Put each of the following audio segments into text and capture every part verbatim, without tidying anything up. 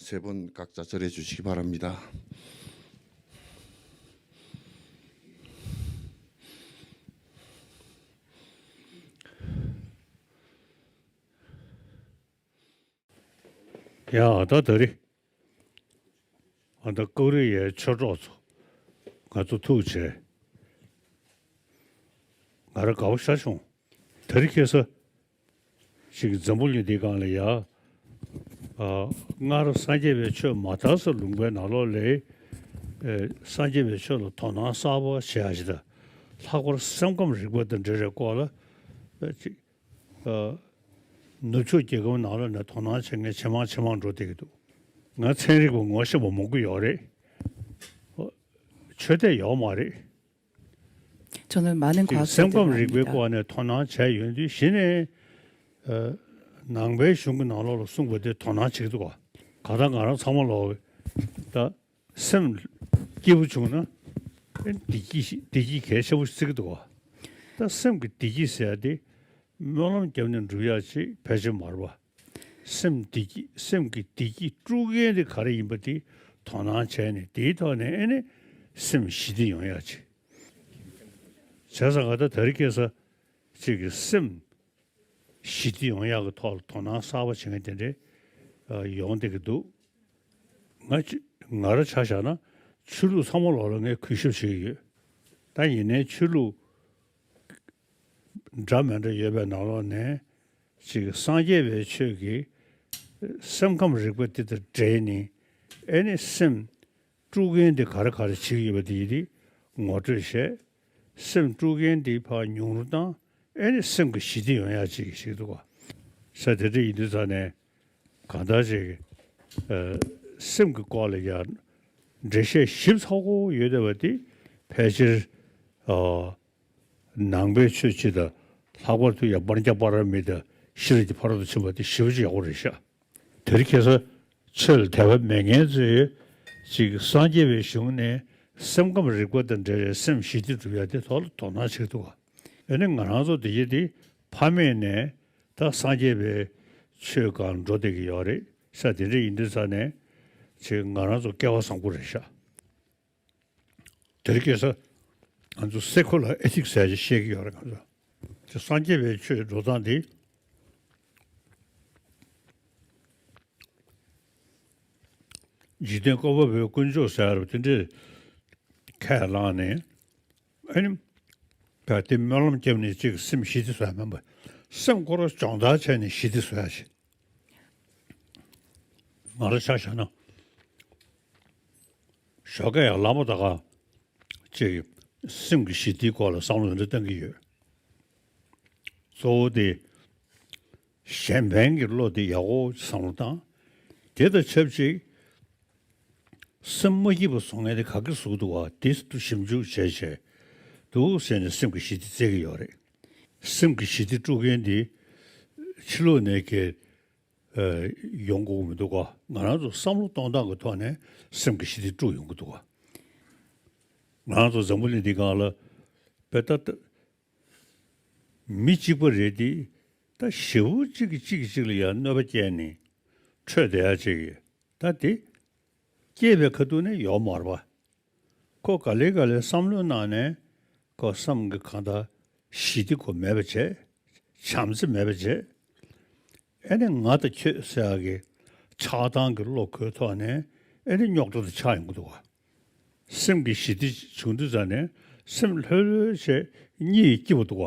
세 분 각자 절해 주시기 바랍니다. ཡ་ད་ད་རེས་ཨ་ད་ཀོ་རི་ཡའི་ཆོས་གྲོགས་ཚོ་ང་ཚོ་ཐུག་བྱས་ང་རང་དགའ་པོ་ཤར་བྱུང་། དེ་རིང་ཁ་སང་ཅིག་འཛམ་བུ་གླིང་འདིའི་སྒང་ལ་ཡ། ཨ། སྔར་སངས་རྒྱས་པའི་ཆོས་མ་དར་སའི་ལུང་པའི་ནང་ལོགས་ལ། ཨེ། སངས་རྒྱས་པའི་ཆོས་ལ་དོ་སྣང་གསར་པ་བྱེད་ཡ་ཞིག་དང་། ལྷག་པར་སེམས་ཁམས་རིག་པ་དང་འབྲེལ་བའི་སྐོར་ལ། ཨེ། ཅིག་ཨ། ནུབ་ཕྱོགས་རྒྱལ་ཁབ་ནང་ལོགས་ནས་དོ་སྣང་བྱེད་མཁན་ཇེ་མང་ཇེ་མང་འགྲོ་བསྡད་ཀྱི་འདུག་ང་ཚན་རིག་པ་ངོ་ཤེས་པ་མང་པོ་ཡོད་རེད། ཨོ། ཆོས་དད་ཡོད་མ་རེད། ကျွန်တော်လည်း မလေး ཅིག་ခွာ སེམས་ཁམས་རིག་པའི་སྐོར་ནས་དོ་སྣང་བྱས་ཡོང་དུས་གཞི་ནས། ཨ། ནང་པའི་གཞུང་གི་ནང་ལོགས་ལ་གསུངས་པ་དེ་དོ་སྣང་བྱེད་ཀྱི་འདུག་ག་གང་ལྟར་ང་རང་ཚང་མ་ལོག་ད་སེམས་སྐྱིད་པོ་བྱུང་ན་བདེ་སྐྱིད་ཞིག་བདེ་སྐྱིད་གལ་ཆེན་པོ་ཞིག་བརྩི་གི་འདུག་ག་ད་སེམས་ཀྱི་བདེ་སྐྱིད་ཟེར་ཡ་དེ་སྨོན་ལམ་བརྒྱབ་ནས་འགྲུབ་ཡ་ཅིག་ཕལ་ཆེར་མ་རེད་པ། སེམས་བདེ་སྐྱིད་སེམས་ཀྱི་བདེ་སྐྱིད་དཀྲུག་མཁན་དེ་ག་རེ་ཡིན་པ་དེ་དོ་སྣང་བྱས་ནས་དེའི་ཐོག་ནས་ཨེ་ནི་སེམས་ཞི་བདེ་ཡོང་ཡ་ཅིག་བྱས་ཙང་ང་ད་དེ་རིང་ཁ་སང་ཅིག་གི་སེམས་ཞི་བདེ་ཡོང་ཡག་གི་ཐོག་ལ་དོ་སྣང་གསར་པ་བྱེད་མཁན་དེ་འདྲས་ཡོང་བསྡད་ཀྱི་འདུག་ང་ཅི་ང་རང་ཆ་བཞག་ན་ཆོས་ལུགས་ཚང་མ་ལོག་ལ་ངས་གུས་ཞབས་བྱེད་ཀྱི་ཡོད། ད་ཡིན་ནའི་ཆོས་ལུགས་འདྲ་མི་འདྲ་ཡོད་པའི་ནང་ལོགས་ནས་ཅིག་སངས་རྒྱས་པའི་ཆོས་ཀྱི་སེམས་ཁམས་རིག་པ་དེ་དང་འབྲེལ་ནས་ཨེ་ནི་སེམས་དཀྲུག་མཁན་དེ་ག་རེ་ག་རེ་བྱེད་ཀྱི་ཡོད་པ་དེ་ཡིན་དེ་ངོ་སྤྲོད་བྱས། སེམས་དཀྲུག་མཁན་དེ་ཕར་ཉུང་རུ་བཏང་། ཨེ་ནི་སེམས་ཀྱི་ཞི་བདེ་ཡོང་ཡག་ཅིག་ཞིག་འདུག་ག་ས་དེ་འདྲ་ཡིན་དུས་ཙང་ནས་གང་ལྟར་ཅིག་ཨ། སེམས་ཀྱི་སྐོར་ལ་ཡང་འགྲེལ་བཤད་ཞིབ་ཚགས་པོ་ཡོད་བསྡད་པ་དེ་ཕལ་ཆེར། ཨ། ནང་པའི་ཆོས་སྤྱི་དང་ལྷག་པར་དུ་ཡང་པཎ་ཉ་པཱ་ར་མི་དང་ཤྲཱི་ཏི་ཕ་རོལ་ཏུ་ཕྱིན་པ་དེ་ཞེ་པོ་ཅིག་ཡག་པོ་རེད་ཤག་དེ་རིང་ཁ་སང་ཆོས་ལ་དད་པ་མེད་མཁན་ཚོས་ཅིག་སངས་རྒྱས་པའི་གཞུང་ནས་སེམས་ཁམས་རིག་པ་དང་འབྲེལ་བའི་སེམས་ཞི་བདེ་སྒྲུབ་ཡ་དེ་ཐོག་ལ་དོ་སྣང་བྱེད་ཀྱི་འདུག་ག་ཨ་ནི་ང་རང་ཚོ་དེ་ཡི་དེ་ཕ་མེས་ནས་ད་སངས་རྒྱས་པའི་ཆོས་སྒང་འགྲོ་བསྡད་ཀྱི་ཡོད་རེད་ཤག་དེ་འདྲ་ཡིན་དུས་ཙང་ནས་ཅིག་ང་རང་ཚོ་སྐལ་བ་བཟང་པོ་རེད་ཤག་དེ་རིང་ཁ་སང་ང་ཚོ་སེ་ཁུ་ལར་ཨེ་ཐིག་སི་ཟེར་ཡ་ཅིག་བཤད་ཀྱི་ཡོད་རེད། ང་ཚོ་དེ་སངས་རྒྱས་པའི་ཆོས་འགྲོ་སྟངས་དེ་འཇིག་རྟེན་བཀོད་པ་པོའི་དཀོན་མཆོག་ཟེར་ཡ་རེད་པ། དེ་འདྲས་ཁས་བླངས་ནས་ཨ་ནི་ད་དེ་སྨོན་ལམ་བརྒྱབ་ནས་ཅིག་སེམས་ཞི་བདེ་བཟོ་ཡ་མིན་པ། སེམས་ཁོ་རང་སྦྱོང་བརྡར་བྱས་ནས་ཞི་བདེ་བཟོ་ཡ་ཞིག་ང་རང་ཆ་བཞག་ན། ཞོགས་ཀས་ཡང་ལམ་བར་ད་ག་ཅིག་སེམས་ཀྱི་ཞི་བདེའི་སྐོར་ལ་བསམ་བློ་འདི་འདྲ་བཏང་གི་ཡོད། གཙོ་བོ་དེ་གཞན་ཕན་གྱི་བློ་དེ་ཡག་པོ་བསམ་བློ་བཏང་། དེ་དང་ཆབས་ཅིག་སེམས་མ་སྐྱིད་པ་བཟོ་མཁན་དེ་ག་གི་བཟོ་གི་འདུག་བ། དེ་ཞིབ་འཇུག་བྱས་བྱས་འདུག་ཟེར་ནས་སེམས་ཀྱི་ཞི་བདེ་བཙལ་གྱི་ཡོད་རེད། སེམས་ཀྱི་ཞི་བདེ་དཀྲུག་མཁན་དེ་ཕྱི་ལོགས་ནས་ཀྱི་ཨ། ཡོང་དགོས་ཀྱི་མི་འདུག་ག་ང་རང་ཚོ་བསམ་བློ་གཏོང་སྟངས་ཀྱི་ཐོག་ནས་སེམས་ཀྱི་ཞི་བདེ་དཀྲུག་ཡོང་གི་འདུག་ག་ང་རང་ཚོ་འཛམ་བུ་གླིང་འདིའི་སྒང་ལ་དཔེ་ལྟ་ལྟ། མི་གཅིག་པ་རེད་དེ། ད་ཞེ་པོ་གཅིག་གིས་གཅིག་གིས་གཅིག་ལ་ཡང་གནོད་པ་སྐྱེལ་ནས་འཕྲོད་བསྡད་ཡ་ཅིག་ཡོད། ད་དེ་སྐྱེས་པའི་ཁ་ཐུག་ནས་ཡོད་མ་རེད་པ། ཁོ་ག་ལེ་ག་ལེ་བསམ་བློའི་ནང་ནས་ཁོ་བསམ་གི་གང་ལྟར་ཞི་བདེ་ཁོ་མེད་པ་བྱས། བྱམས་བརྩེ་མེད་པ་བྱས། ཨེ་ནི་ང་དང་ཁྱོད་ཟེར་ཡག་གི་ཆགས་སྡང་གི་བློ་ཁོའི་ཐོག་ནས་ཨེ་ནི་རྙོག་དྲ་དེ་ཆགས་ཡོང་གི་འདུག་བ། སེམས་ཀྱི་ཞི་བདེ་བྱུང་དུས་ཙང་ནས་སེམས་ལྷོད་ལྷོད་བྱས་གཉིད་སྐྱིད་པོ་འདུག་བ།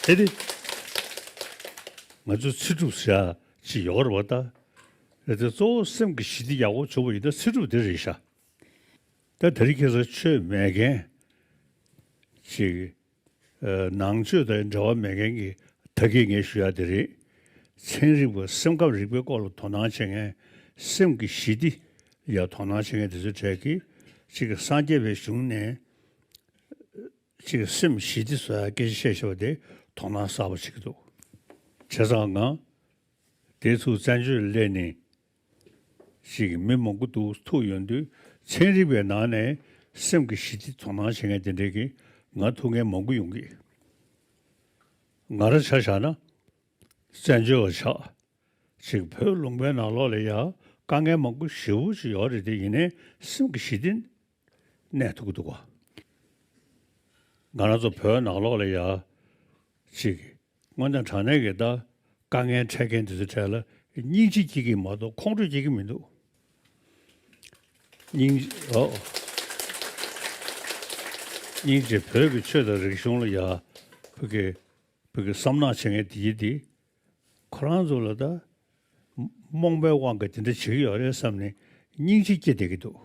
དེ་ནི་ང་ཚོ་ཚེ་སྒྲུབ་ཟེར་ཡག་ཅིག་ཡོད་རེད་པ་ད། རེད་དེ་གཙོ་བོ་སེམས་ཀྱི་ཞི་བདེ་ཡག་པོ་བྱུང་བ་ཡིན་ན་ཚེ་སྒྲུབ་དེ་རེད་ཤག་ད་དེ་རིང་ཁ་སང་ཆོས་མེད་མཁན་ཅིག་ཨ། ནང་ཆོས་དང་འབྲེལ་བ་མེད་མཁན་གྱི་ད་གིན་ངས་ཞུ་ཡག་དེ་རེད། ཚན་རིག་པ་སེམས་ཁམས་རིག་པའི་སྐོར་ལ་དོ་སྣང་བྱེད་མཁན། སེམས་ཀྱི་ཞི་བདེ་ཡ་དོ་སྣང་བྱེད་མཁན་དེ་ཚོའི་གྲས་ཀྱིས་ཅིག་གི་སངས་རྒྱས་པའི་གཞུང་ནས་ཅིག་སེམས་ཞི་བདེ་བཟོ་ཡ་སྐད་ཆ་བཤད་བཞག་པ་དེ་དོ་སྣང་གསར་པ་བྱེད་ཀྱི་འདུག་བྱས་ཙང་ང་དེ་ཚོ་བཙན་བྱོལ་སླེབས་ནས་ཅིག་མི་མང་པོ་འདུག་ཐུག་ཡོང་དུས་ཚན་རིག་པའི་ནང་ནས་སེམས་ཀྱི་ཞི་བདེ་དོ་སྣང་བྱེད་མཁན་དེ་འདྲས་ཀྱིས་ང་ཐུག་མཁན་མང་པོ་ཡོང་གི། ང་རང་ཆ་བཞག་ན་ བཙན་བྱོལ་བ་ཆགས། ཅིག་བོད་ལུང་པའི་ནང་ལོགས་ལ་ཡ་དཀའ་ངལ་མང་པོ་ཞེ་པོ་ཅིག་ཡོད་རེད་དེ། ཡིན་ནའི་སེམས་ཀྱི་ཞི་བདེ་གནས་ཐུབ་ཀྱི་འདུག་ག་ང་རང་ཚོ་བོད་ནང་ལོགས་ལ་ཡ་ཅིག་དངོས་གནས་དྲང་གནས་ཀྱི་ད་དཀའ་ངལ་འཕྲད་མཁན་དེ་ཚོའི་གྲས་ལ་སྙིང་རྗེ་སྐྱེ་གི་མ་གཏོགས་ཁོང་ཁྲོ་སྐྱེ་གི་མི་འདུག་སྙིང་ཨོ། སྙིང་རྗེ། བོད་ཀྱི་ཆོས་དང་རིག་གཞུང་ལ་ཡ་བོད་ཀྱི་བོད་ཀྱི་བསམ་ནག་བྱེད་མཁན་དེ་ཡིན་དེ། ཁོ་རང་ཚོ་ལ་ད་རྨོངས་པའི་དབང་གིས་དེ་འདྲ་བྱེད་ཀྱི་ཡོད་རེད་བསམ་ནས་སྙིང་རྗེ་སྐྱེ་བསྡད་ཀྱི་འདུག་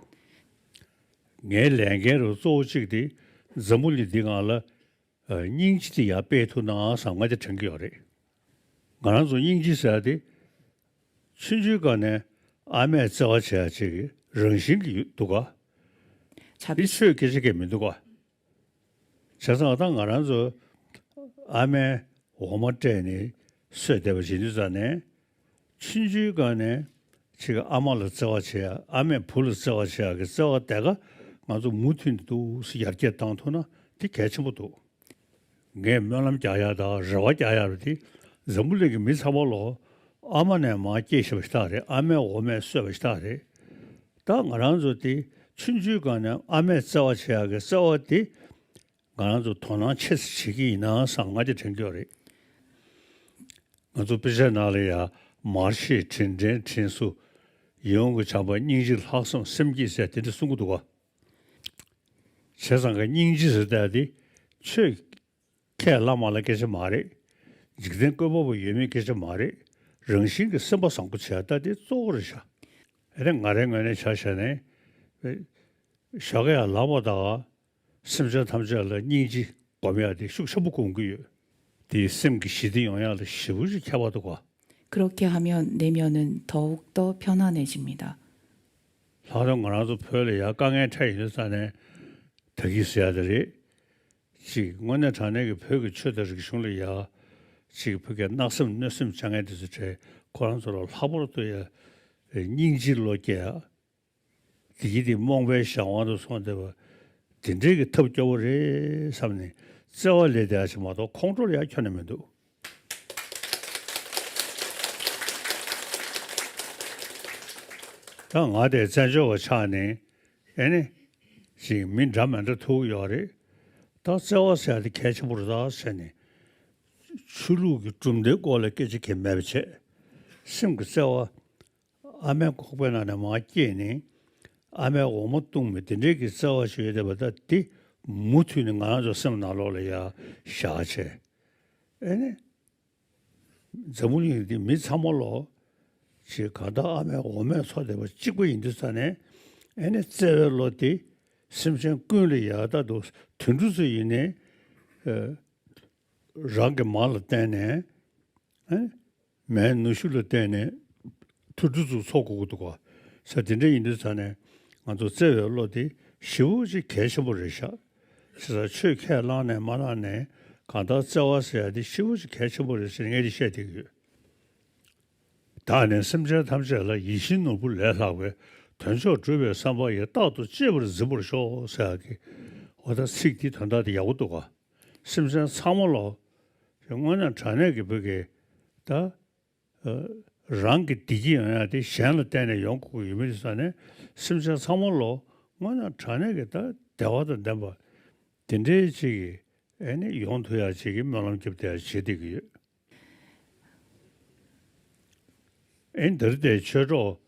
ངའི་ལས་འགན་རུ་གཙོ་བོ་གཅིག་དེ་འཛམ་བུ་གླིང་འདི་སྒང་ལ་ཨ་སྙིང་རྗེ་དེ་ཡར་སྤེལ་ཐུབ་ན་བསམ་ང་དེ་དྲན་གྱི་ཡོད་རེད། ང་རང་ཚོ་སྙིང་རྗེ་ཟེར་ཡ་དེ་ཆུང་ཆུང་སྒང་ནས་ཨ་མས་བརྩེ་བ་བྱེད་ཡ་ཅིག་རང་བཞིན་གྱི་ཡོད་འདུག་ག་བྱ་དེ་ཆོས་སྐད་ཆ་སྐད་མི་འདུག་ག་བྱས་ཙང་ད་ང་རང་ཚོ་ཨ་མའི་འོ་མ་སྤྲད་ནས་གསོས་བསྡད་པ་བྱེད་དུས་ཙང་ནས། ཆུང་ཆུང་སྒང་ནས་ཅིག་ཨ་མ་ལ་བརྩེ་བ་བྱེད་ཡ། ཨ་མས་བུ་ལ་བརྩེ་བ་བྱེད་ཡ་གི་བརྩེ་བ་དེ་ག་ང་ཚོ་མུ་མཐུད་ནས་འདུག་སེ་ཡར་རྒྱས་བཏང་ཐུབ་ན་དེ་གལ་ཆེན་པོ་འདུག་ངས་སྨོན་ལམ་རྒྱག་ཡ་དང་རེ་བ་རྒྱག་ཡ་རུ་དེ་འཛམ་བུ་གླིང་གི་མི་ཚང་མ་ལོ་ཨ་མ་ནས་མར་སྐྱེས་བཞག་པ་ཞིག་རེད། ཨ་མས་འོ་མས་གསོས་པ་ཞིག་རེད། ད་ང་རང་ཚོ་དེ་ཆུང་ཆུང་སྒང་ནས་ཨ་མས་བརྩེ་བ་བྱེད་ཡ་གི་བརྩེ་བ་དེ་ང་རང་ཚོ་དོ་སྣང་ཆེ་ཙམ་བྱེད་ཀྱི་ཡིན་ན་བསམ་ང་དེ་དྲན་གྱི་ཡོད་རེད། ང་ཚོ་དཔེ་ཆའི་ནང་ལ་ཡང་མར་ཤེས་དྲིན་དྲན་དྲིན་གཟོ། ཡིད་འོང་གི་བྱམས་པ་སྙིང་རྗེ་ལྷག་བསམ་སེམས་བསྐྱེད་ཟེར་དེ་འདྲ་གསུང་གི་འདུག་ག་བྱས་ཙང་གི་སྙིང་རྗེ་ཟེར་ཡ་དེ་ཆོས་ཁས་བླངས་མ་བླངས་སྐད་ཆ་མ་རེད། འཇིག་རྟེན་བཀོད་པ་པོ་ཡོད་མེད་སྐད་ཆ་མ་རེད། རང་བཞིན་གྱི་སེམས་པ་བཟང་པོ་བྱེད་ཡ་ད་དེ་གཙོ་བོ་རེད་ཤག་ཨེ་རེད། ང་རའི་ངོས་ནས་ཆ་བཞག་ནས་ཞོགས་ཀ་ཡར་ལངས་པ་དང་སེམས་ཅན་ཐམས་ཅད་ལ་སྙིང་རྗེ་སྒོམ་ཡ་དེ་ཤུགས་ཆེན་པོ་སྒོམ་གྱི་ཡོད། དེ་སེམས་ཀྱི་ཞི་བདེ་ཡོང་ཡ་ལ་ཞེ་པོ་ཅིག་ཁྱད་པར་འདུག་ག་ཁྱེད་རང་ཚོ་བོད་ལ་ཡ་དཀའ་ངལ་འཕྲད་ཡོང་དུས་ཙང་ནས་ད་གིན་ཟེར་ཡ་དེ་རེད། ཅིག་དངོས་གནས་དྲང་གནས་ཀྱི་བོད་ཀྱི་ཆོས་དང་རིག་གཞུང་ལ་ཡ་ཅིག་བོད་ཀྱི་གནག་སེམས་གནོད་སེམས་བཅངས་མཁན་དེ་ཚོ་གྲས་ཁོ་རང་ཚོ་ལ་ལྷག་པར་དུ་ཡ་སྙིང་རྗེ་བློ་སྐྱེ་ཡ། དེ་གི་དེ་རྨོངས་པའི་གཞན་དབང་དུ་སོང་བསྡད་པ་དེ་འདྲའི་གི་ཐབས་སྐྱོ་བོ་རེད་བསམ་ནས་བརྩེ་བ་ལས་དེ་ཡ་ཞིག་མ་གཏོགས་ཁོང་ཁྲོ་ལ་ཡ་ཁྱོན་ནས་མི་འདུག་ད་ང་དེ་བཙན་བྱོལ་བ་ཆགས་ནས་ཨེ་ནི་ཅིག་མི་འདྲ་མི་འདྲ་ཐུག་ཡོད་རེད། ད་བརྩེ་བ་ཟེར་ཡ་དེ་གལ་ཆེན་པོ་རེད་ད་ཟེར་ནས་ཆོས་ལུགས་ཀྱི་གྲུབ་མཐའི་སྐོར་ལ་སྐད་ཆ་གང་མེད་པ་བྱས། སེམས་ཀྱི་བརྩེ་བ། ཨ་མའི་ཁོག་པའི་ནང་ནས་མར་སྐྱེས་ནས་ཨ་མའི་འོ་མ་བཏུང་མི་དེ་འདྲའི་གི་བརྩེ་བ་ཞིག་ཡོད་བསྡད་པ་ད་དེ་མུ་མཐུད་ནས་ང་རང་ཚོ་སེམས་ནང་ལོགས་ལ་ཡ་བཞག་བྱས། ཨེ་ནི་འཛམ་བུ་གླིང་འདི་མི་ཚང་མ་ལོ་ཅིག་གང་ལྟར་ཨ་མའི་འོ་མས་འཚོ་བསྡད་པ་གཅིག་པ་ཡིན་དུས་ཙང་ནས། ཨེ་ནི་བརྩེ་བའི་བློ་དེ་སེམས་ཅན་ཀུན་ལ་ཡ་ད་དུང་དུད་འགྲོ་ཚོ་ཡིན་ནའི་ཨ་རང་གི་མ་ལ་བརྟེན་ནས། ཨེ། མའི་ནུ་ཞོ་ལ་བརྟེན་ནས་དུད་འགྲོ་ཚོ་འཚོ་དགོས་ཀྱི་འདུག་ག་ས་དེ་འདྲ་ཡིན་དུས་ཙང་ནས་ང་ཚོ་བརྩེ་བའི་བློ་དེ་ཞེ་པོ་ཅིག་གལ་ཆེན་པོ་རེད་ཤག་བྱས་ཙང་ཆོས་ཁས་བླངས་ནས་མ་བླངས་ནས་གང་ལྟར་བརྩེ་བ་ཟེར་ཡ་དེ་ཞེ་པོ་ཅིག་གལ་ཆེན་པོ་རེད་ཟེར་ངས་དེ་བཤད་བསྡད་ཀྱི་ཡོད། བདག་ནི་སེམས་ཅན་ཐམས་ཅད་ལ་ཡིད་བཞིན་ནོར་བུ་ལས་ལྷག་པའི་དོན་མཆོག་སྒྲུབ་པའི་བསམ་པ་ཡིས་རྟག་ཏུ་གཅེས་པར་འཛིན་པར་ཤོག་ཟེར་ཡ་གི་འོ་ད་ཚིག་དེའི་དོན་དག་དེ་ཡག་པོ་འདུག་ག་སེམས་ཅན་ཚང་མ་ལོ། དངོས་གནས་དྲང་གནས་ཀྱི་བོད་ཀྱི་ད། ཨ། རང་གི་བདེ་སྐྱིད་ཡོང་ཡ་དེ་གཞན་ལ་བརྟེན་ནས་ཡོང་དགོས་ཀྱི་ཡོད་མེད་དེ་ས་ནས་སེམས་ཅན་ཚང་མ་ལོ་དངོས་གནས་དྲང་གནས་ཀྱི་ད་བདེ་བ་དང་ལྡན་པ་དེ་འདྲའི་ཅིག་གི་ཨེ་ནི་ཡོང་ཐུབ་ཡ་ཅིག་གི་སྨོན་ལམ་རྒྱབ་བསྡད་ཡ་བྱེད་བསྡད་ཀྱི་ཡོད། ཨེ་འདིར་དེ་ཆོས་གྲོགས་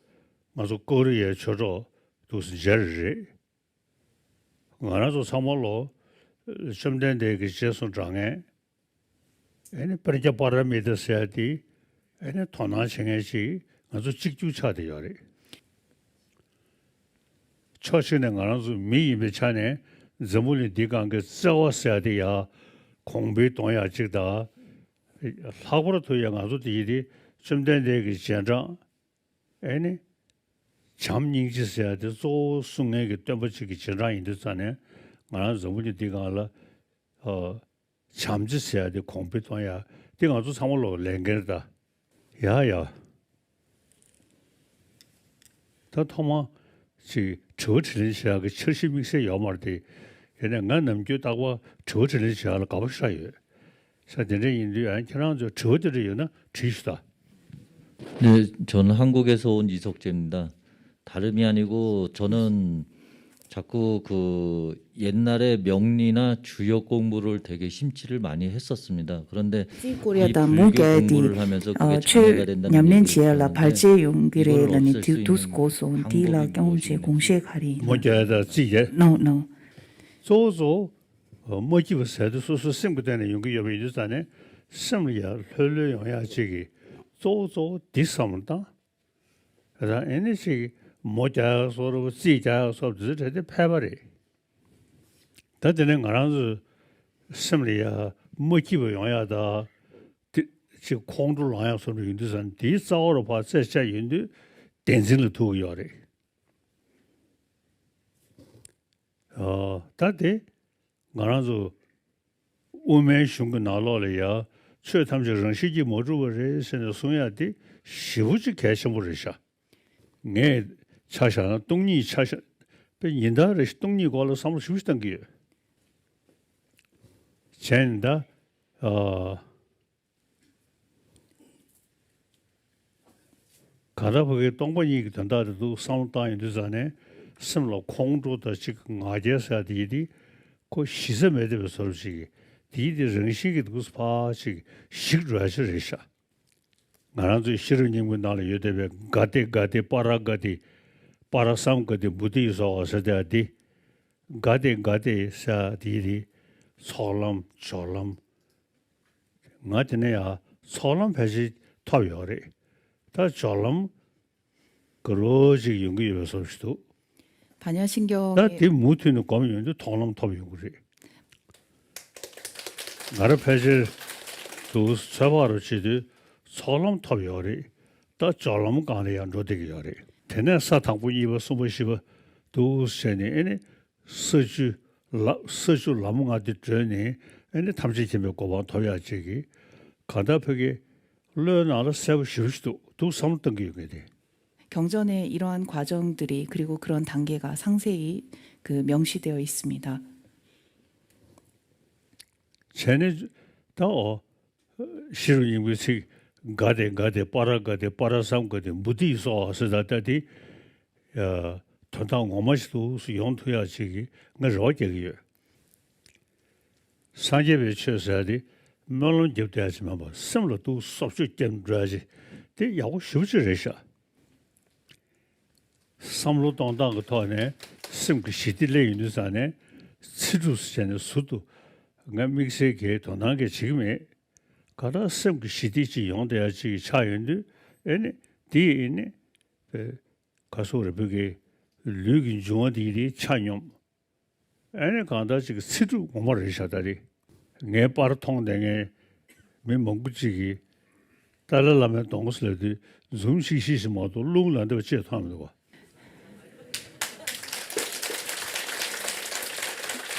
ང་ཚོ་ཀོ་རི་ཡའི་ཆོས་གྲོགས་འདུག་སེ་མཇལ་རེ་རེད། ང་རང་ཚོ་ཚང་མ་ལོ་བཅོམ་ལྡན་འདས་ཀྱི་རྗེས་སུ་འབྲང་མཁན། ཨེ་ནི་པྲཛྙཱ་པཱ་ར་མི་ཏཱ་ཟེར་ཡ་དེ་ཨེ་ནི་དོ་སྣང་བྱེད་མཁན་ཞིག་ང་ཚོ་གཅིག་གྱུར་ཆགས་བསྡད་ཡོད་རེད། ཕྱོགས་གཅིག་ནས་ང་རང་ཚོ་མི་ཡིན་པའི་ཆ་ནས་འཛམ་བུ་གླིང་འདིའི་སྒང་གི་བརྩེ་བ་ཟེར་ཡ་དེ་ཡ་གོང་འཕེལ་གཏོང་ཡ་གཅིག་དང་། ལྷག་པར་དུ་ཡ་ང་ཚོ་དེ་ཡི་དེ་བཅོམ་ལྡན་འདས་ཀྱི་རྗེས་འབྲང་། ཨེ་ནི། བྱམས་སྙིང་རྗེ་ཟེར་ཡ་དེ་གཙོ་བོ་གསུང་མཁན་གྱི་སྟོན་པ་གཅིག་གི་རྗེས་འབྲང་ཡིན་དུས་ཙང་ནས་ང་རང་འཛམ་བུ་གླིང་འདིའི་སྒང་ལ། ཨ། བྱམས་བརྩེ་ཟེར་ཡ་དེ་གོང་འཕེལ་གཏོང་ཡ་དེ་ང་ཚོ་ཚང་མ་ལོ་ལས་འགན་རེད་ད། ཡ་ཡ། ད་ཐོག་མ་ཅིག་དྲི་བ་དྲིས་ལན་བྱེད་ཡག་གི་འཆར་གཞི་དམིགས་བསལ་ཡོད་མ་རེད་དེ། ཡིན་ནའི་ང་ནམ་རྒྱུན་རྟག་པར་དྲི་བ་དྲིས་ལན་བྱེད་ཡག་ལ་དགའ་པོ་ཞེ་དྲག་ཡོད། ས་དེ་འདྲ་ཡིན་དུས། ཨ། ཁྱེད་རང་ཚོས་དྲི་བ་དེ་འདྲ་ཡོད་ན་དྲིས་ཤོག་དང་། 네, 저는 한국에서 온 이석재입니다. 다름이 아니고 저는 자꾸 그 옛날에 명리나 주역 공부를 되게 심취를 많이 했었습니다. 그런데 ཅིག་ཀོ་རི་ཡ་དང་མུ་གེ་དེ་ཆོས་ཉམས་ལེན་བྱེད་ཡ་ལ་བར་ཆད་ཡོང་གི་རེད་ལབ་ནས་དུས་དུས་གོ་སོང་། དེ་ལ་སྐྱོན་བརྗོད་དགོངས་བཞེས་ག་རེ་ཡིན། མུ་གེ་དང་རྩིས་རྒྱག་ནོ་ནོ། གཙོ་བོ་གཙོ་བོ་མ་སྐྱིད་པ་ཟེར་དུས་སོ་སོའི་སེམས་ཀྱི་སྟེང་ནས་ཡོང་གི་ཡོད་པ་ཡིན་དུས་ཙང་ནས། སེམས་ལ་ཡ་ལྷོད་ལྷོད་ཡོང་ཡ་ཅིག་གི་གཙོ་བོ་གཙོ་བོ་འདི་བསམ་བློ་བཏང་། ད་ཨེ་ནི་ཅིག་མུ་གེ་བཟོ་འདྲ་པོ། རྩིས་རྒྱག་བཟོ་འདྲ་པོ་དེ་ཚོ་གྲས་དེ་ཕལ་པ་རེད། ད་དེ་ནས་ང་རང་ཚོའི་སེམས་ལ་ཡ་མ་སྐྱིད་པ་ཡོང་ཡ་དང་། དེ་ཅིག་ཁོང་ཁྲོ་ལངས་ཡ་བཟོ་འདྲ་ཡོང་དུས་ཙང་ནས། དེའི་རྩ་བ་རུ་ཕར་རྩད་བཅད་ཡོང་དུས་བདེན་འཛིན་ལ་ཐུག་གི་ཡོད་རེད། ཨ། ད་དེ་ང་རང་ཚོ་དབུ་མའི་གཞུང་གི་ནང་ལོགས་ལ་ཡ། ཆོས་ཐམས་ཅད་རང་བཞིན་གྱིས་མ་གྲུབ་པ་རེད་ཟེར་ནས་གསུང་ཡ་དེ་ཞེ་པོ་ཅིག་གལ་ཆེན་པོ་རེད་ཤག་ངས་ཆ་བཞག་ན། སྟོང་ཉིད་ཆ་བཞག་པའི་ཉིན་ལྟར་རེ་བཞིན་སྟོང་ཉིད་སྐོར་ལ་བསམ་བློ་ཞེ་པོ་ཅིག་བཏང་གི་ཡོད། བྱས་ནས་ད། ཨ། གང་ལྟར་ཕ་གིའི་སྟོང་པ་ཉིད་ཀྱི་དོན་དག་དེ་འདུག་བསམ་བློ་བཏང་ཡོང་དུས་ཙང་ནས། སེམས་ལ་ཁོང་ཁྲོ་དང་གཅིག་ང་རྒྱལ་ཟེར་ཡ་དེ་ཡི་དེ་ཁོ་གཞི་རྩ་མེད་བསྡད་པའི་བཟོ་འདྲ་ཅིག་གི། དེ་ཡི་དེ་རང་བཞིན་གྱིས་འདུག་ཕར་ཅིག་ཞིག་འགྲོ་ཡ་ཅིག་རེད་ཤག་ང་རང་ཚོའི་ཤེས་རབ་སྙིང་པོའི་ནང་ལ་ཡོད་བསྡད་པའི་ག་ཏེ་ག་ཏེ་པ་ར་ག་ཏེ། པ་ར་སཾ་ག་ཏེ་བུ་ཏི་སྭཱ་ཧཱ་ཟེར་བསྡད་ཡ་དེ། ག་ཏེ་ག་ཏེ་ཟེར་ཡ་དེ་ཡི་དེ་ཚོགས་ལམ་སྦྱོར་ལམ། ང་དེ་ནས་ཡང་ཚོགས་ལམ་ཕལ་ཆེར་ཐོབ་ཡོད་རེད། ད་སྦྱོར་ལམ་ག་རོ་ཅིག་ཡོང་གི་ཡོད་པའི་བཟོ་ཞིག་འདུག་ད་མུ་མཐུད་ནས་སྒོམ་ཡོང་དུས་མཐོང་ལམ་ཐོབ་ཡོང་གི་རེད། ང་རང་ཕལ་ཆེར་དུ་ཚོད་དཔག་རུ་བྱེད་དུས་ཚོགས་ལམ་ཐོབ་ཡོད་རེད། ད་སྦྱོར་ལམ་སྒང་ལ་ཡང་འགྲོ་བསྡད་ཀྱི་ཡོད་རེད། དེ་ནས་ས་དང་པོ་གཉིས་པ་གསུམ་པ་བཞི་པ་འདུག་བྱས་ནས། ཨེ་ནི། ས་བཅུ་ལ། ས་བཅུ་ལམ་ལྔ་དེ་བགྲོད་ནས། ཨེ་ནི་ཐམས་ཅད་མཁྱེན་པའི་གོ་འཕང་ཐོབ་ཡག་ཅིག་གི། གང་ལྟར་ཕ་གི་བློའི་ནང་ལ་གསལ་པོ་ཞེ་པོ་ཞིག་འདུག་འདུག་བསམ་བློ་གཏོང་གི་ཡོད་ངེས་དེ། 경전에 이러한 과정들이, 그리고 그런 단계가 상세히 그 명시되어 있습니다. བྱས་ནས་ད། འོ། ཤེས་རབ་སྙིང་པོའི་ཚིག་ག་ཏེ་ག་ཏེ་པ་ར་ག་ཏེ་པ་ར་སཾ་ག་ཏེ་བུ་ཏི་སྭཱ་ཧཱ་ཟེར་ད་ལྟ་དེ། ཡ། དོན་དག་ངོ་མ་ཞིག་ཏུ་ཡོང་ཐུབ་ཡག་ཅིག་གི་ང་རེ་བ་རྒྱག་གི་ཡོད། སངས་རྒྱས་པའི་ཆོས་ཟེར་ཡ་དེ་སྨོན་ལམ་རྒྱབ་བསྡད་ཡག་ཅིག་མིན་པར། སེམས་ལ་ཏོག་ཙམ་བཅོས་བསྐྱར་འགྲོ་ཡག་ཅིག་དེ་ཡག་པོ་ཞེ་པོ་ཅིག་རེད་ཤག་བསམ་བློ་གཏོང་སྟངས་ཀྱི་ཐོག་ནས་སེམས་ཀྱི་ཞི་བདེ་སླེབས་ཡོང་དུས་ཙང་ནས། ཚིག་གྲུབ་ཟེར་ནས་ཟུར་དུ་ང་དམིགས་བསལ་གྱི་དོ་སྣང་གི་བྱེད་ཀྱི་མེད། གང་ལྟར་སེམས་ཀྱི་ཞི་བདེ་ཅིག་ཡོང་བསྡད་ཡག་ཅིག་ཆགས་ཡོང་དུས། ཨེ་ནི། དེ་ཨེ་ནི། ཨེ། ག་སོགས་རེ་བོད་ཀྱི་ལུས་ཀྱི་འབྱུང་བ་དེ་ཡི་དེ་ཆ་སྙོམས། ཨེ་ནི་གང་ལྟར་ཅིག་གི་ཚིག་གྲུབ་ངོ་མ་རེད་ཤག་ད་རེས་ངའི་པར་མཐོང་བསྡད་མཁན་མི་མང་པོ་ཅིག་གིས། ཏཱ་ལའི་བླ་མའི་གདོང་ཟེར་དུས་འཛུམ་ཤིག་ཤིག་ཞིག་མ་གཏོགས་རླུང་ལངས་བསྡད་པ་ཅིག་མཐོང་མི་འདུག་བ།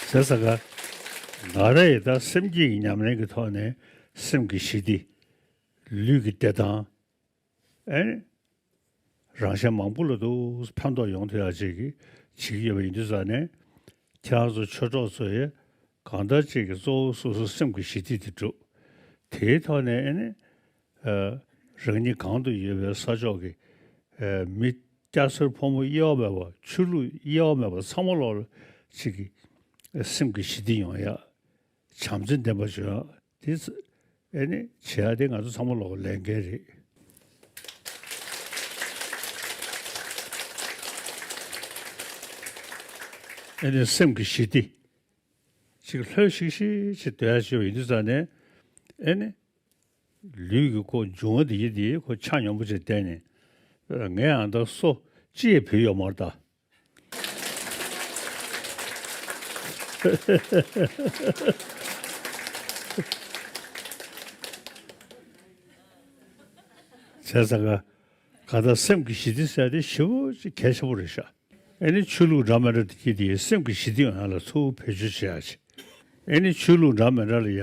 བྱས་ཙང་ཀ། ང་རང་ཡི་ད་སེམས་བསྐྱེད་ཀྱི་ཉམས་ལེན་གྱི་ཐོག་ནས་སེམས་ཀྱི་ཞི་བདེ། ལུས་ཀྱི་བདེ་ཐང་། ཨེ། རང་གཞན་མང་པོ་ལ་དུ་ཕན་ཐོགས་ཡོང་ཐུབ་ཡག་ཅིག་གི་བྱེད་ཀྱི་ཡོད་པ་ཡིན་དུས་ཙང་ནས། ཁྱེད་རང་ཚོ་ཆོས་གྲོགས་ཚོ་ཡིས་གང་ལྟར་ཅིག་གི་གཙོ་བོ་སོ་སོའི་སེམས་ཀྱི་ཞི་བདེ་དེ་སྒྲུབ། དེའི་ཐོག་ནས་ཨེ་ནི། ཨ། རང་ཉིད་གང་དུ་ཡོད་པའི་ས་ཕྱོགས་ཀྱི། ཨ། མི་སྐྱ་སེར་ཕོ་མོ་དབྱེ་བ་མེད་པ། ཆོས་ལུགས་དབྱེ་བ་མེད་པ་ཚང་མ་ལོག་ལ་ཅིག་གི་སེམས་ཀྱི་ཞི་བདེ་ཡོང་ཡག་བྱམས་བརྩེ་ལྡན་པ་བྱུང་ཡག་དེ་ཚོ། ཨེ་ནི་བྱེད་ཡག་དེ་ང་ཚོ་ཚང་མ་ལོག་ལས་འགན་རེད། ཨེ་ནི་སེམས་ཀྱི་ཞི་བདེ་ཅིག་ལྷོད་ཤིག་ཤིག་ཅིག་སྡོད་ཡག་ཅིག་ཡོད་དུས་ཙང་ནས། ཨེ་ནི་ལུས་ཀྱི་ཁོ་འབྱུང་བ་དེ་ཡི་དེ་ཁོ་ཆ་སྙོམས་པོ་ཅིག་བསྡད་ནས། ངས་ཨ་ད་སོ་ཅི་ཡང་བུད་ཡོད་མ་རེད་ད། བྱས་ཙང་ཀ། གང་ལྟར་སེམས་ཀྱི་ཞི་བདེ་ཟེར་དེ་ཞེ་པོ་ཅིག་གལ་ཆེན་པོ་རེད་ཤག་ཨེ་ནི་ཆོས་ལུགས་འདྲ་མི་འདྲ་དེ་གྱིས་དེ་སེམས་ཀྱི་ཞི་བདེ་ཡོང་ཡག་ལ་ཚུར་བེད་སྤྱོད་བྱེད་ཡག་ཅིག་ཨེ་ནི་ཆོས་ལུགས་འདྲ་མི་འདྲ་ལ་ཡ།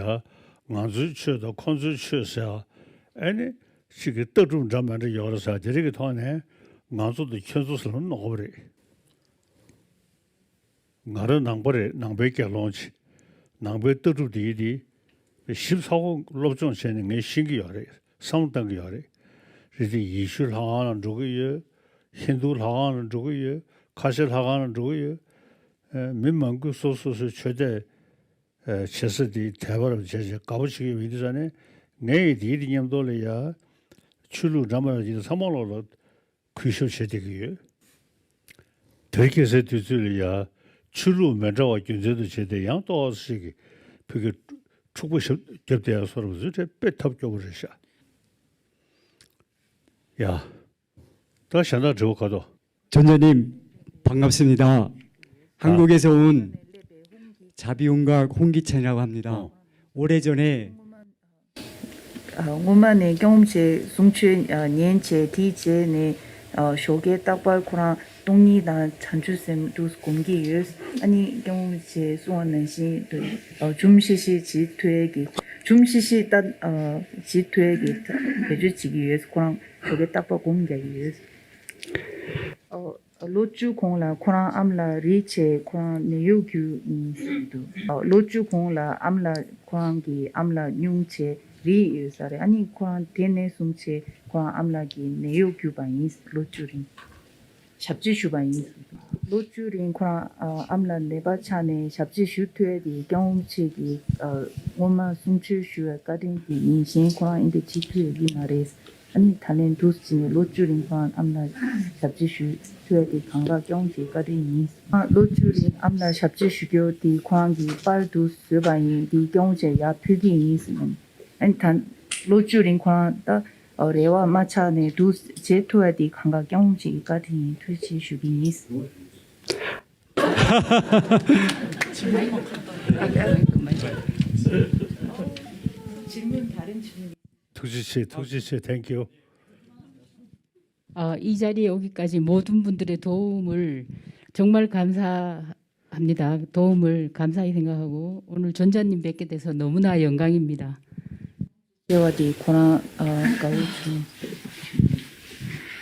ང་ཚོའི་ཆོས་དང་ཁོང་ཚོའི་ཆོས་ཟེར་ཡག་ཨེ་ནི་ཅིག་གི་ལྟ་གྲུབ་འདྲ་མི་འདྲ་ཡོད་རེད་ཟེར་དེ་རིགས་ཀྱི་ཐོག་ནས་ང་ཚོ་དང་ཁྱོད་ཚོ་ཟེར་ལ་ནོར་བ་རེད། ང་རང་ནང་པ་རེད། ནང་པའི་དགེ་སློང་ཅིག་ནང་པའི་ལྟ་གྲུབ་དེ་ཡི་དེ། ཞིབ་ཚགས་པོ་སློབ་སྦྱོང་བྱས་ནས་ངས་ཤེས་ཀྱི་ཡོད་རེད། བསམ་བློ་བཏང་གི་ཡོད་རེད། རེད་དེ་ཡེ་ཤུའི་ལྷ་ཁང་ལ་འགྲོ་གི་ཡོད། ཧིན་རྡུའི་ལྷ་ཁང་ལ་འགྲོ་གི་ཡོད། ཁ་ཆེ་ལྷ་ཁང་ལ་འགྲོ་གི་ཡོད། ཨ། མི་མང་པོས་སོ་སོ་སོའི་ཆོས་དད་ཨ། བྱེད་ས་དེ་དད་པ་རུ་བྱས་བྱས་དགའ་པོ་བྱེད་ཀྱི་ཡོད་པ་ཡིན་དུས་ཙང་ནས། ངས་དེའི་དེ་མཉམ་དུ་ལ་ཡ་ཆོས་ལུགས་འདྲ་མིན་འདྲ་ཅིག་ཚང་མ་ལོག་ལ་གུས་ཞབས་བྱེད་བསྡད་ཀྱི་ཡོད། དེར་སྐྱེས་སའི་དུས་ཚོད་ལ་ཡ་ཆོས་ལུགས་མི་འདྲ་བ་རྒྱུ་མཚན་དུ་བྱས་ཏེ་ཡང་ཏོག་ཙམ་ཞིག་གི་ཕ་གི་འཁྲུག་པ་ཞབས་བརྒྱབ་བསྡད་ཡ་སོགས་པ་ཚོའི་གྲས་དཔེ་ཐབས་སྐྱོ་པོ་རེད་ཤག་ཡ། ད་གཞན་དག་དྲི་བ་ག་དོ། 전장님, 반갑습니다. 한국에서 온 자비용각 홍기찬이라고 합니다. 어. 오래전에 ཨ། སྔོན་མ་ནས་སྐྱབས་མགོན་རིན་པོ་ཆེ་གསུང་ཆོས་ཨ། ཉན་བྱས། དེའི་རྗེས་ནས་ཨ། ཞོགས་ཀས་རྟག་པར་ཁོ་རང་སྟོང་ཉིད་དང་བྱང་ཆུབ་སེམས་དུ་སྒོམ་གྱི་ཡོད། ཨ་ནི་སྐྱབས་མགོན་རིན་པོ་ཆེ་གསུང་བ་ནང་བཞིན་དུ་ཨ། འཇོམས་ཤིག་ཤིག་བྱེད་ཐུབ་ཡས་ཀྱི། འཇོམས་ཤིག་ཤིག་ད་ཨ། བྱེད་ཐུབ་ཡས་ཀྱི་བེད་སྤྱོད་བྱེད་ཀྱི་ཡོད། ཁོ་རང་ཞོགས་ཀས་རྟག་པར་སྒོམ་རྒྱག་གི་ཡོད། ཨ། ལོ་བཅུ་གོང་ལ་ཁོ་རང་ཨ་མ་ལགས་རིག་བྱས་ཁོ་རང་ནད་གཡོག་གྱུར་ཡིན་ཟེར་འདུག་ཨ། ལོ་བཅུ་གོང་ལ་ཨ་མ་ལགས་ཁོ་རང་གི་ཨ་མ་ལགས་སྙུང་བྱས་རིག་ཡོད་ས་རེད། ཨ་ནི་ཁོ་རང་དེ་ནས་བཟུང་བྱས་ཁོ་རང་ཨ་མ་ལགས་ཀྱི་ནད་གཡོག་གྱུར་པ་ཡིན། ལོ་བཅུ་རིང་ཞབས་ཕྱི་ཞུས་པ་ཡིན་ཟེར་འདུག་ལོ་བཅུ་རིང་ཁོ་རང་ཨ། ཨ་མ་ལགས་ནད་པ་ཆགས་ནས་ཞབས་ཕྱི་ཞུ་ཐུབ་ཡས་དེ་སྐྱབས་མགོན་རིན་པོ་ཆེ་གིས་ཨ། སྔོན་མ་གསུང་ཆོས་ཞུ་བའི་བཀའ་དྲིན་དེ་ཡིན། གཞན་ཁོ་རང་ཨེ་འདྲ་བྱེད་ཐུབ་ཡས་ཡིན་མ་རེད། ཨ་ནི་ད་ལན་འདུག་སེ་བྱས་ནས་ལོ་བཅུ་རིང་ཁོ་རང་ཨ་མ་ལགས་ཞབས་ཕྱི་ཞུ་ཐུབ་ཡས་དེ་གང་ག་སྐྱབས་མགོན་རིན་པོ་ཆེའི་བཀའ་དྲིན་ཡིན། ཨ། ལོ་བཅུ་རིང་ཨ་མ་ལགས་ཞབས་ཕྱི་ཞུ་རྒྱུ་དེ་ཁོ་རང་གིས་པར་དུ་བཟོས་པ་ཡིན། དེ་སྐྱབས་མགོན་རིན་པོ་ཆེ་ཡར་ཕུལ་གྱི་ཡིན་ཟེར་ནས། ཨ་ནི་ད་ལོ་བཅུ་རིང་ཁོ་རང་ད་རེ་བ་མ་ཆག་ནས་འདུག་སེ་བྱེད་ཐུབ་ཡས་དེ་གང་ག་སྐྱབས་མགོན་རིན་པོ་ཆེའི་བཀའ་དྲིན་ཡིན། ཐུགས་རྗེ་ཆེ་ཞུ་གི་ཡིན། ཐུགས་རྗེ་ཆེ། ཐུགས་རྗེ་ཆེ། Thank you. 어, 이 자리에 오기까지 모든 분들의 도움을 정말 감사합니다. 도움을 감사히 생각하고 오늘 전자님 뵙게 돼서 너무나 영광입니다. ཟེར་བ་དེ་ཁོ་རང་ཨ། དགའ་བོ་བྱུང་།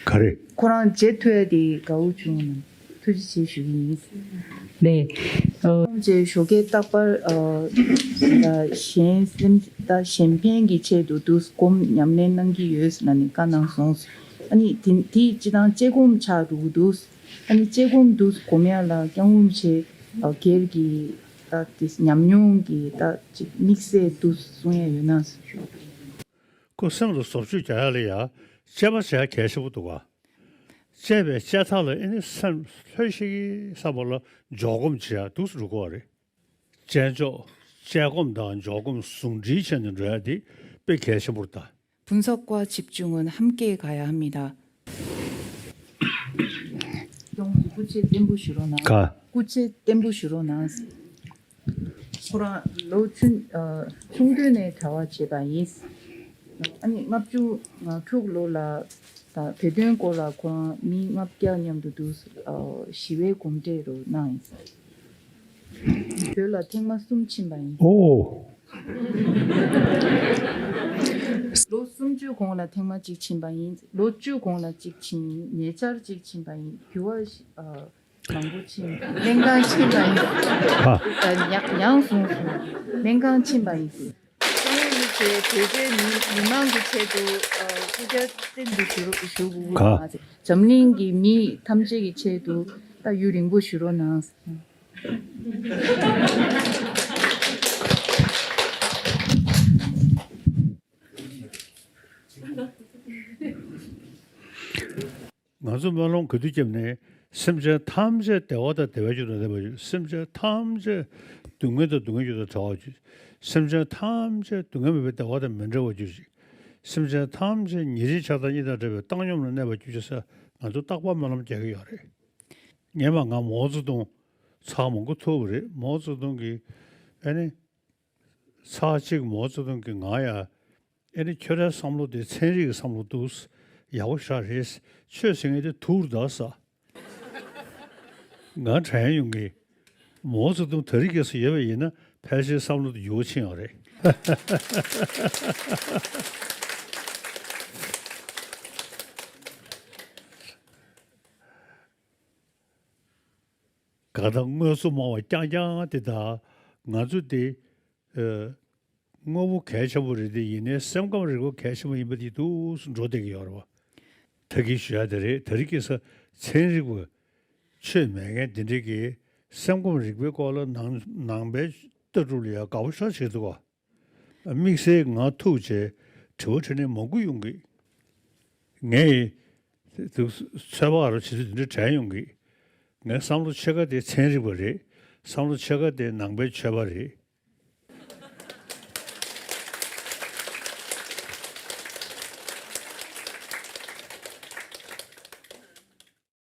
ག་རེ། ཁོ་རང་མཇལ་ཐུབ་ཡས་དེ་དགའ་བོ་བྱུང་། ཐུགས་རྗེ་ཆེ་ཞུ་གི་ཡིན། ནས། ཨ། ཁོང་ཚོས་ཞོགས་ཀས་རྟག་པར་ཨ། ད་གཞན་སེམས་ད་གཞན་ཕན་གྱི་ཆེད་དུ་འདུག་སེ་སྒོམ་ཉམས་ལེན་གནང་གི་ཡོད་ཟེར་ནས་བཀའ་གནང་སོང་། ཨ་ནི་དེ་དེ་སྤྱིར་བཏང་དཔྱད་སྒོམ་ཆགས་འགྲོ་གི་འདུག་ཨ་ནི་དཔྱད་སྒོམ་འདུག་སེ་སྒོམ་ཡས་ལ་སྐྱབས་མགོན་རིན་པོ་ཆེ་ཨ། སྒེར་གྱི་ད་དེ་ཉམས་མྱོང་གི་ད་ཅིག་དམིགས་བསལ་འདུག་སེ་གསུང་ཡས་ཡོད་ན་ཞུ། ཁོ་སེམས་ལ་བཟོ་བཅོས་རྒྱག་ཡ་ལ་ཡ་དཔྱད་པ་བྱེད་ཡ་གལ་ཆེན་པོ་འདུག་ག་དཔྱད་པའི་དཔྱད་ཐག་ལ་ཨེ་ནི་སེམས་ལྷོད་ཤིག་གི་བསམ་པ་ལ་འཇོག་སྒོམ་བྱེད་ཡ་འདུག་སེ་འགྲོ་དགོས་པ་རེད། དཔྱད་འཇོག་དཔྱད་སྒོམ་དང་འཇོག་སྒོམ་ཟུང་འབྲེལ་བྱས་ནས་འགྲོ་ཡ་དེ་དཔེ་གལ་ཆེན་པོ་རེད་ད། 분석과 집중은 함께 가야 합니다. སྐུ་ཚེ་བརྟན་པོ་ཞུ་རོགས་གནང་། ག་སྐུ་ཚེ་བརྟན་པོ་ཞུ་རོགས་གནང་། ཁོ་རང་ལོ་ཆུང་ཨ། ཆུང་དུས་ནས་གྲྭ་པ་བྱས་པ་ཡིན། ཨ་ནི་ལྔ་བཅུ་ང་དྲུག་ལོ་ལ་ད་བོད་དོན་སྐོར་ལ་ཁོ་རང་མི་ལྔ་བརྒྱ་མཉམ་དུ་འདུག་སེ་ཨ། ཞི་བའི་གོམ་བགྲོད་རུ་གནང་ཡིན། བོད་ལ་ཐེངས་མ་གསུམ་ཕྱིན་པ་ཡིན། ཨོ། ལོ་སུམ་ཅུ་གོང་ལ་ཐེངས་མ་གཅིག་ཕྱིན་པ་ཡིན། ལོ་བཅུ་གོང་ལ་གཅིག་ཕྱིན། ཉེ་ཆར་གཅིག་ཕྱིན་པ་ཡིན། རྒྱུ་བ་ཞིག་ཨ། མང་པོ་ཕྱིན། སྨན་ཁང་ཕྱིན་པ་ཡིན། ཨ། ཨ། ཉ་ཡང་གསུངས་སོང་། སྨན་ཁང་ཕྱིན་པ་ཡིན། སྐྱབས་མགོན་རིན་པོ་ཆེ་བོད་པའི་མི་མི་མང་གི་ཆེད་དུ་ཨ། སྐུ་ཚེ་བརྟན་དུ་བཞུགས་བཞུགས་དགོས་ག་འཛམ་གླིང་གི་མི་ཐམས་ཅད་ཀྱི་ཆེད་དུ་ད་ཡུན་རིང་པོ་བཞུགས་རོགས་གནང་། ང་ཚོ་སྨོན་ལམ་ག་དུས་བརྒྱབ་ནས་སེམས་ཅན་ཐམས་ཅད་བདེ་བ་དང་བདེ་བའི་རྒྱུ་དང་ལྡན་པར་གྱུར། སེམས་ཅན་ཐམས་ཅད་སྡུག་བསྔལ་དང་སྡུག་བསྔལ་རྒྱུ་དང་བྲལ་བར་གྱུར། སེམས་ཅན་ཐམས་ཅད་སྡུག་བསྔལ་མེད་པའི་བདེ་བ་དང་མི་འབྲལ་བར་གྱུར་ཅིག་སེམས་ཅན་ཐམས་ཅད་ཉེ་རིང་ཆགས་སྡང་གཉིས་དང་བྲལ་བའི་བཏང་སྙོམས་ལ་གནས་པར་གྱུར་ཅིག་ཟེར་ང་ཚོ་རྟག་པར་སྨོན་ལམ་རྒྱག་གི་ཡོད་རེད། སྔོན་མ་ང་མའོ་ཙེ་ཏུང་ཚར་མང་པོ་ཐུག་པ་རེད། མའོ་ཙེ་ཏུང་གིས་ཨ་ནི། ཚར་གཅིག་མའོ་ཙེ་ཏུང་གིས་ང་ཡ། ཨེ་ནི་ཁྱོད་རའི་བསམ་བློ་དེ་ཚན་རིག་གི་བསམ་བློ་འདུག་ཡག་པོ་ཞེ་དྲག་རེད། ཆོས་ཟེར་མཁན་དེ་དུག་རེད་ད་ཟེར། ང་དྲན་ཡོང་གི། མའོ་ཙེ་ཏུང་དེ་རིང་ཁ་སང་ཡོད་པ་ཡིན་ན་ཕལ་ཆེར་བསམ་བློ་དེ་འགྱུར་བ་ཕྱིན་ཡོད་རེད། གང་ལྟར་དངོས་གཙོ་སྨྲ་བ་རྐྱང་རྐྱང་དེ་དག་ང་ཚོ་དེ། ཨ། དངོས་པོ་གལ་ཆེན་པོ་རེད་དེ། ཡིན་ནའི་སེམས་ཁམས་རིག་པ་གལ་ཆེན་པོ་ཡིན་པ་དེ་འདུག་སེ་འགྲོ་བསྡད་ཀྱི་ཡོད་རེད་བ། ད་གིན་ཞུ་ཡ་དེ་རེད། ད་རེས་ཀྱི་ས་ཚན་རིག་པ་ཆོས་མེད་མཁན་དེ་འདྲས་ཀྱིས་སེམས་ཁམས་རིག་པའི་སྐོར་ལ་ནང་ནང་པའི་ལྟ་གྲུབ་ལ་ཡ་དགའ་པོ་ཤོར་བྱེད་འདུག་བ། དམིགས་བསལ་ང་ཐུག་བྱས་དྲི་བ་དྲིས་ནས་མང་པོ་ཡོང་གི། ངས་ཚོད་དཔག་རོ་བྱེད་དུས་དེ་འདྲ་དྲན་ཡོང་གི། ངའི་བསམ་བློ་ཕྱེད་ཀ་དེ་ཚན་རིག་པ་རེད། བསམ་བློ་ཕྱེད་ཀ་དེ་ནང་པའི་ཆོས་པ་རེད།